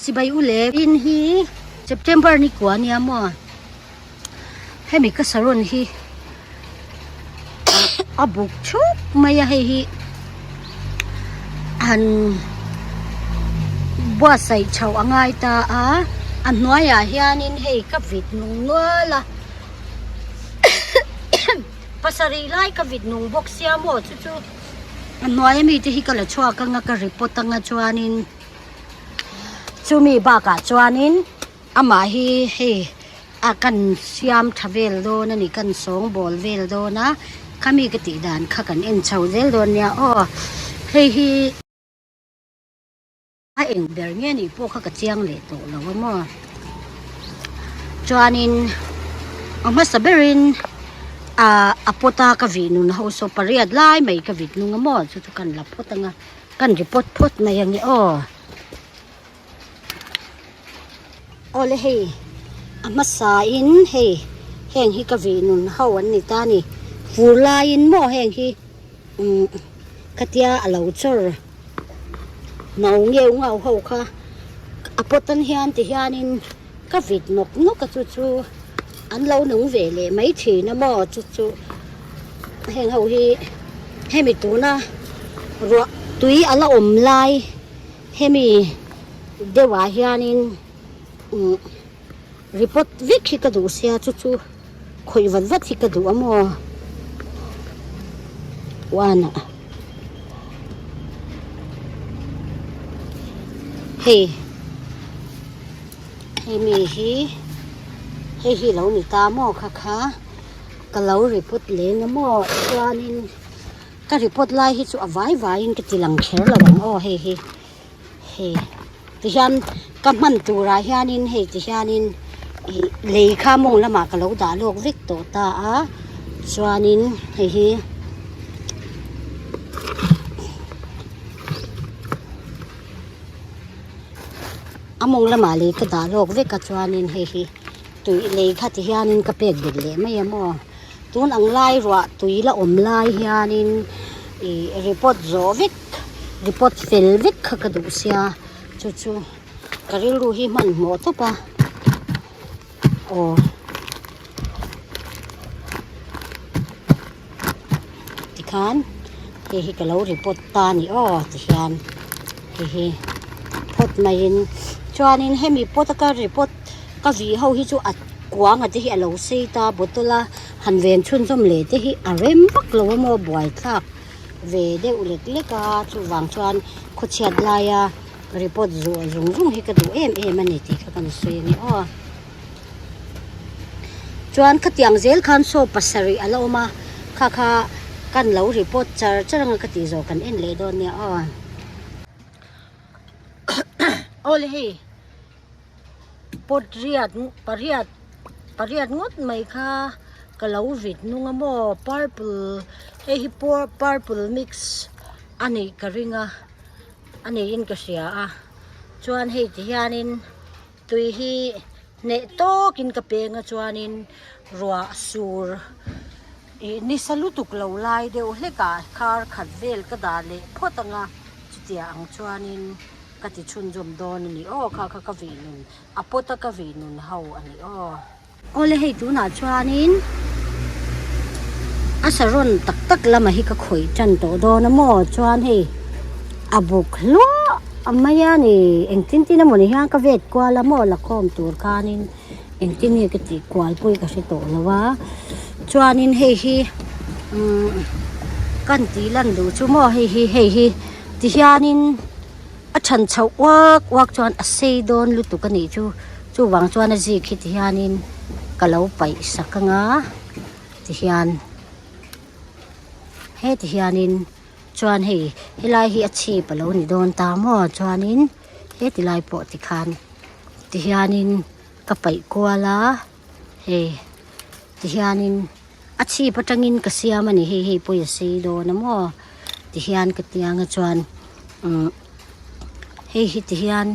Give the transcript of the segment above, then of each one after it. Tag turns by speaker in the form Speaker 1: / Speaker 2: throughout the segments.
Speaker 1: Chibai u le in hi September ni kua nia maw hemi ka saron hi a buk thup mai a hei hi han buatsaih chhoh a ngai ta a a hnuaiah hianin hei ka vit nung nual a pasarih lai ka vit nung bawk sia maw chu chu a hnuai ami te hi ka la chhuak anga ka report anga chuanin. Chumi bakah chuanin amah hi hei a kan siam tha vel dawn a ni kan sawngbawl vel dawn a khami ka tih dan kha kan en chho zel dawn nia aw hei hi a eng ber nge nih pawh kha ka chiang leh tawh lo a maw chuanin a hmasa berin ah a pot a ka vih nun ho saw pariat lai mai ka vit nung a maw chu chu kan la phawt ang a. Kan report phawt mai ang e aw. Awle hei a hmasa in hei heng hi ka vih nun ho an ni ta ni fur laiin maw heng hi umm khatia a lo chawr no ngeu ngau ho kha a pawt ang hian ti hianin ka vit nawk nawk a chu chu an lo nung ve leh mai thin a maw chu chu heng ho hi hemi tuna ruah tui a la awm lai hemi deuh ah hianin umm report vek hi ka duh sia chu chu khawih vat vat hi ka duh a maw one ah hei hemi hi hei hi lo ni ta maw kha kha. Ka lo report leng a maw chuanin ka report lai hi chu a vai vaiin ka ti lang kher lo ang aw hei hi hei tihian ka hman turah hianin hei tihianin ih lei kha mawng lamah ka lo dah lawk vek tawh ta a chuanin hei hi a mawng lamah lei ka dah lawk vek a chuanin hei hi. Tui lei kha ti hianin ka pek bet leh mai a maw tun ang lai ruah tui la awm lai hianin ih report zawh vek report fel vek kha ka duh sia chu chu ka rilru hi hmanhmawh tawp a aw. Tikhan hei hi ka lo report ta a ni aw tihian hei hi phawt maiin chuanin hemi pot a ka report ka vih ho hi chu a kuanga te hi a lo sei ta bottle a han ven chhunzawm leh te hi a rem vak lo a maw buaithlak ve deuh lek lek a chuvang chuan khawchhiat laia report zuah zung zung hi ka duh em em a ni tih kha kan sawi a ni aw. Chuan khatiang zel khan saw pasarih a la awm a, kha kha kan lo report char char anga ka tih zawh kan en leh dawn nia aw. Awle hei pot riat pariat pariat ngawt mai kha ka lo vit nung a maw purple hei hi purple mix a nih ka ring a a niin ka hria a chuan hei ti hianin. Tui hi hneh tawkin ka peng a chuanin ruah sur ih nisa lutuk lo lai deuh hlek ah khar khat vel ka dah leh phawt ang a chutiang ang chuanin ka ti chhunzawm dawn a ni aw kha kha ka vih nun a pawt a ka vih nun ho a ni aw. Awle hei tunah chuanin a saron tak tak lamah hi ka khawih tan tawh dawn a maw chuan hei a buk hluah a mai a ni engtin tin emawni hian ka vet kual a maw la khawm tur khanin engtin nge ka tih kual pawh ka hre tawh lo a chuanin hei hi umm kan tih lan duh chu maw hei hi hei hi tihianin. A chhan chhoh uak uak chuan a sei dawn lutuk a nih chu chuvang chuan a zik hi tihianin ka lo paih sak anga tihian heti hianin chuan hei helai hi a chhip a lo ni dawn ta maw chuanin heti lai pawh tikhan tihianin ka paih kual a hei tihianin a chhip atangin ka siam a ni hei hei pawh i sei dawn a maw tihian ka ti anga chuan umm hei hi tihian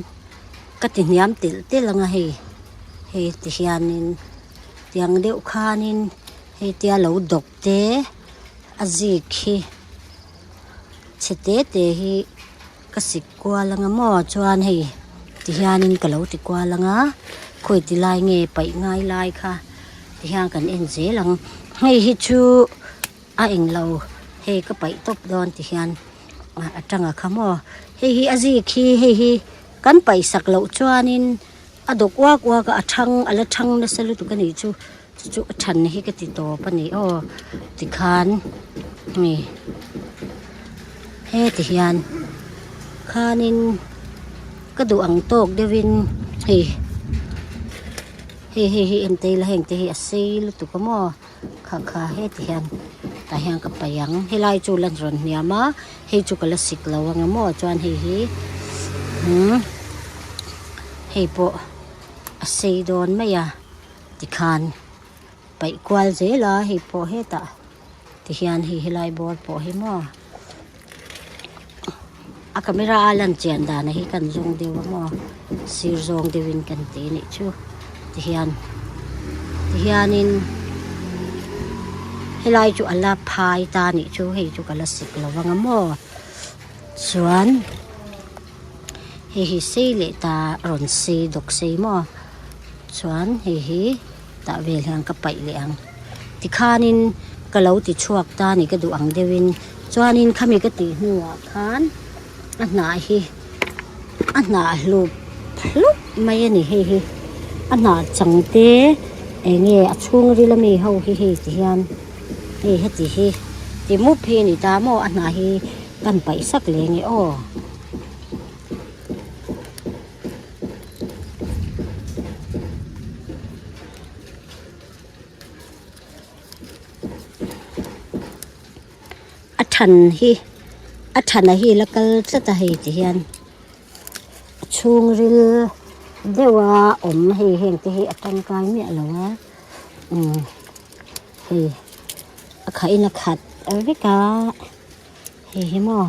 Speaker 1: ka ti hniam telh telh anga hei hei tihianin tiang deuh khanin hei tia lo dawp te a zik hi chhe te te hi ka sik kual anga maw chuan hei. Tihianin ka lo ti kual ang a, khawi ti lai nge paih ngai lai kha tihian kan en zel ang. Hei hi chu a englo hei ka paih tawp dawn tihian a tanga kha maw. Hei hi a zik hi hei hi kan paih sak loh chuanin a dawk uak uak a, a thang a la thang nasa lutuk a nih chu. Chu chu a than hi ka ti tawp a ni aw tikhan hei heti hian khanin ka duh ang tawk deuhin hei hei hei hi en te ila heng te hi a sei lutuk a maw kha kha heti hian tah hian ka paih ang helai chu la rawn hniam a hei chu ka la sik lo ang a maw chuan hei hi umm hei pawh a sei dawn mai a. Tikhan paih kual zel a hei pawh hetah tihian hei helai bawr pawh hi maw a camera a lan chian dan hi kan zawng deuh a maw sir zawng deuhin kan ti anih chu tihian tihianin helai chu a la phai ta anih chu hei chu ka la sik lo vang a maw chuan hei hi sei leh ta rawn sei dawk sei maw. Chuan hei hi tah vel hian ka paih leh ang. Tikhanin ka lo ti chhuak ta ni ka duh ang deuhin. Chuanin khami ka tih hnuah khan a hnah hi a hnah hlup hlup mai a ni hei hi. A hnah chang te eng nge a chhungril ami ho hi hei ti hian hei heti hi ti mup hi a ni ta maw a hnah hi kan paih sak leh nge aw. A than hi a thana hi la kal tlat a hei ti hian a chhungril deuh a awm hei heng te hi a tangkai miah lo a umm hei a khah in a khat vek a hei hi maw.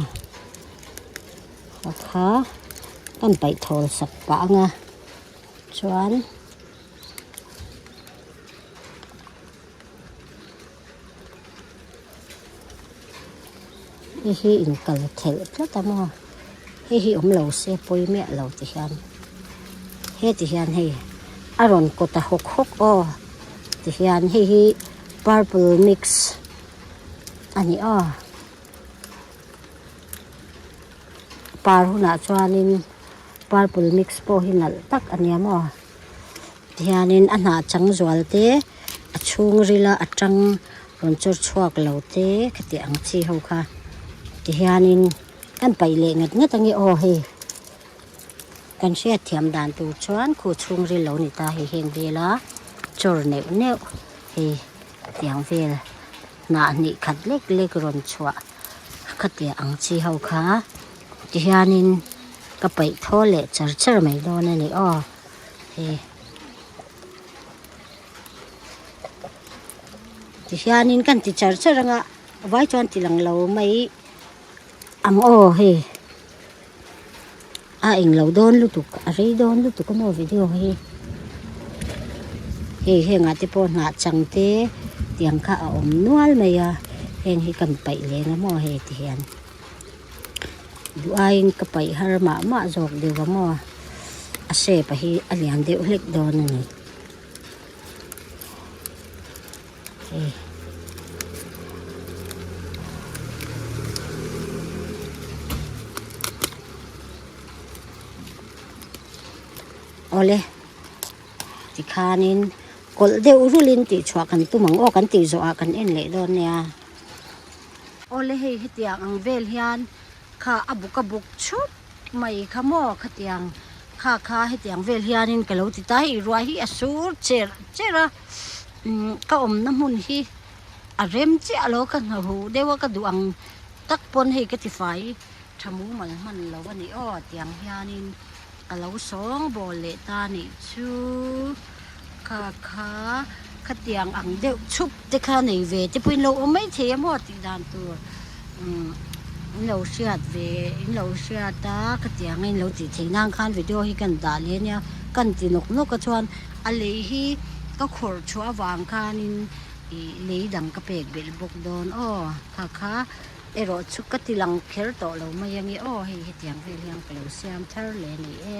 Speaker 1: A kha kan paih thawl sak pah ang a chuan hei hi inkal thelh tlat a maw hei hi awm lo se pawi miah lo ti hian heti hian hei a rawn kawt a hawk hawk aw ti hian hei hi purple mix a ni aw. Par hunah chuanin purple mix pawh hi nalh tak a nia maw tihianin a hnah chang zual te a chhung rila a tang rawn chawr chhuak lo te khati ang chi ho kha tihianin kan paih leh ngat ngat ange aw hei kan hriat thiam dan tur chuan khu chhung ril lo ni ta hei heng vela chawr neuh neuh hei tiang vel hnah hnih khat lek lek rawn chhuah khatiang ang chi ho kha tihianin ka paih thaw leh char char mai dawn a ni aw hei tihianin kan ti char char anga vai chuan ti lang lo mai ang aw hei a englo dawn lutuk a rei dawn lutuk a maw video hi hei hengah te pawh hnah chang te tiang kha a awm nual mai a heng hi kan paih leng a maw hei ti hian duh aiin ka paih har mah mah zawk deuh a maw a shape a hi a lian deuh hlek dawn a ni hei. Awle tikhanin kawlh deuh rulin tih chhuah kan tum ang aw kan tih zawhah kan en leh dawn nia. Awle hei hetiang ang vel hian kha a buk a buk chhup mai kha maw khatiang kha kha hetiang vel hianin ka lo ti ta hei ruah hi a sur cherh cherh a umm ka awmna hmun hi a rem chiah lo ka hna huh deuh a ka duh ang tak pawn hei ka ti fai. Tha mumal hman lo a ni aw tiang hianin ka lo sawng bawl leh ta nih chu kha kha khatiang ang deuh chhup te kha nei ve te pawhin lo awm mai thei a maw tih dan tur umm in lo hriat ve in lo hriat a khatiang a in lo tih theih nan khan video hi kan dah leh ania kan ti nawk nawk a chuan a lei hi ka khawrh chhuah avang khanin ih lei dang ka pek belh bawk dawn aw kha kha. Erawh chu ka ti lang kher tawh lo mai ange aw hei hetiang vel hian ka lo siam thar leh a ni e.